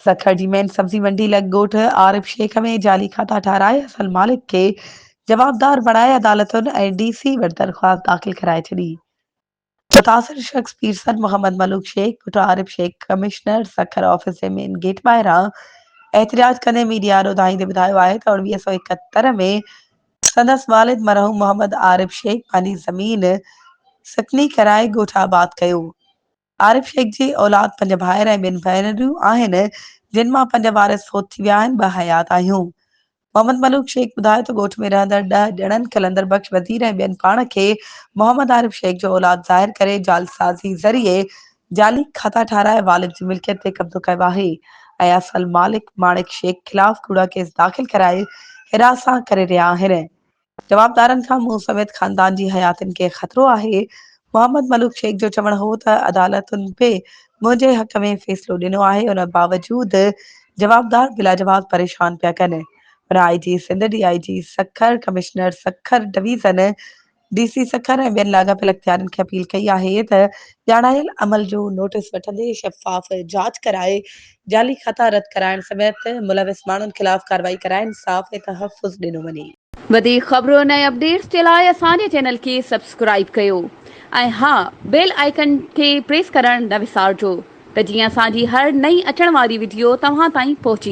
سکر جي مين سبزي منڊي لڳ ڳوٺ عارب شيخ ۾ جعلي کاتا ٺاهرائي اصل مالڪ کي جوابدار بڻائي عدالتن ۽ ڊي سي وٽ درخواست داخل ڪرائي ڇڏي. متاثر شخص پيرسن محمد ملوڪ شيخ پٽ عارب شيخ ڪمشنر سکر آفيس جي مين گيٽ ٻاهران احتجاج ڪندي ميڊيا آڏو دانهيندي ٻڌايو آهي ته 1971 ۾ سندس والد مرحوم محمد عارب شيخ پنهنجي زمين سڪني ڪرائي ڳوٺ آباد ڪيو. عارف شيخ جي اولاد پنج ڀائر ۽ ٻن ڀينريون آهن، جن مان پنج وارث فوت ٿي ويا آهن، ٻه حيات آهيون. محمد ملوڪ شيخ ٻڌايو ته ڳوٺ ۾ رهندڙ ڏهه ڄڻن قلندر بخش وزير ۽ ٻين پاڻ کي محمد عارف شيخ جو اولاد ظاهر ڪري جعلسازي ذريعي جعلي کاتا ٺاهرائي والد جي ملڪيت تي قبضو ڪيو آهي ۽ اصل مالڪ ماڻڪ شيخ خلاف ڪوڙا ڪيس داخل ڪرائي هراسان ڪري رهيا آهن. جوابدارن کان مون سميت خاندان جي حياتين کي خطرو آهي. محمد ملوڪ شيخ جو چوڻ هو ته عدالتن به منهنجي حق ۾ فيصلو ڏنو آهي ان باوجود جوابدار بلاجواز پريشان پيا ڪن. هن I G Sindh, D I G Sukkur, commissioner Sukkur division, D C Sukkur ۽ ٻين لاڳاپيل اختيارين کي اپيل ڪئي آهي ته ڄاڻايل عمل جو نوٽيس وٺندي شفاف جاچ ڪرائي جعلي کاتا رد ڪرائڻ سميت ملوث ماڻهن خلاف ڪارروائي ڪرائي انصاف ۽ تحفظ ڏنو وڃي. وڌيڪ خبرن ۽ اپڊيٽس جي لاء اسان جي چينل کي سبسڪرائيب ڪيو ۽ ها بيل آئيڪن کي پريس ڪرڻ نه وسارجو ته جيئن اسان جي هر نئين اچڻ واري وڊيو توهان تائين پهچي.